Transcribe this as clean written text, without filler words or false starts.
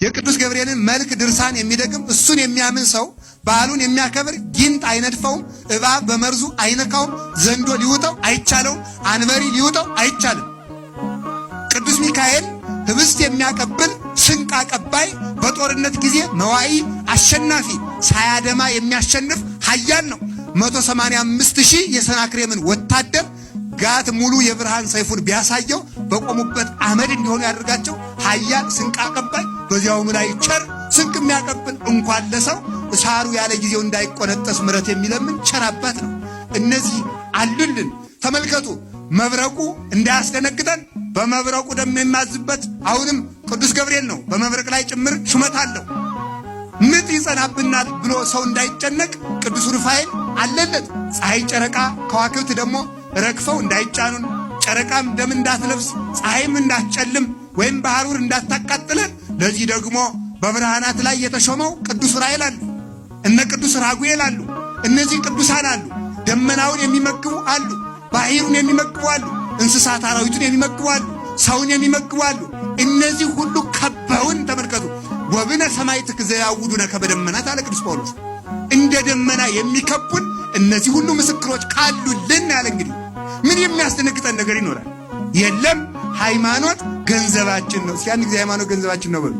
የቅዱስ ገብርኤልን መልክ ድርሳን የሚደግም እሱን የሚያምን ሰው በዓሉን የሚያከብር ጊንጥ አይነድፈውም፣ እባብ በመርዙ አይነካውም፣ ዘንዶ ሊውጠው አይቻለውም፣ አንበሪ ሊውጠው አይቻልም። ቅዱስ ሚካኤል ህብስት የሚያቀብል ስንቅ አቀባይ፣ በጦርነት ጊዜ መዋኢ አሸናፊ፣ ሳያደማ የሚያሸንፍ ኃያል ነው። 185,000 የሰናክሬምን ወታደር ጋት ሙሉ የብርሃን ሰይፉን ቢያሳየው በቆሙበት አመድ እንዲሆኑ ያደርጋቸው ኃያል ስንቅ አቀባይ፣ በዚያውም ላይ ቸር ስንቅ የሚያቀብል እንኳን ለሰው ሳሩ ያለ ጊዜው እንዳይቆነጠስ ምሕረት የሚለምን ቸር አባት ነው። እነዚህ አሉልን። ተመልከቱ፣ መብረቁ እንዳያስደነግጠን በመብረቁ ደም የሚያዝበት አሁንም ቅዱስ ገብርኤል ነው። በመብረቅ ላይ ጭምር ሹመት አለው። ምጥ ይጸናብናል ብሎ ሰው እንዳይጨነቅ ቅዱስ ሩፋኤል አለለት። ፀሐይ፣ ጨረቃ፣ ከዋክብት ደግሞ ረግፈው እንዳይጫኑን፣ ጨረቃም ደም እንዳትለብስ፣ ፀሐይም እንዳትጨልም ወይም በሐሩር እንዳታቃጥለን፣ ለዚህ ደግሞ በብርሃናት ላይ የተሾመው ቅዱስ ዑራኤል አሉ። እነ ቅዱስ ራጉኤል አሉ። እነዚህ ቅዱሳን አሉ። ደመናውን የሚመግቡ አሉ። ባሕሩን የሚመግቡ አሉ። እንስሳት አራዊቱን የሚመግቡ አሉ። ሰውን የሚመግቡ አሉ። እነዚህ ሁሉ ከበውን ተመልከቱ። ወብነ ሰማዕትከ ዘያውዱነ ከመ ደመናት አለ ቅዱስ ጳውሎስ። እንደ ደመና የሚከቡን እነዚህ ሁሉ ምስክሮች ካሉልን ያለ እንግዲህ ምን የሚያስደነግጠን ነገር ይኖራል? የለም። ሃይማኖት ገንዘባችን ነው። እስኪ አንድ ጊዜ ሃይማኖት ገንዘባችን ነው በሉ።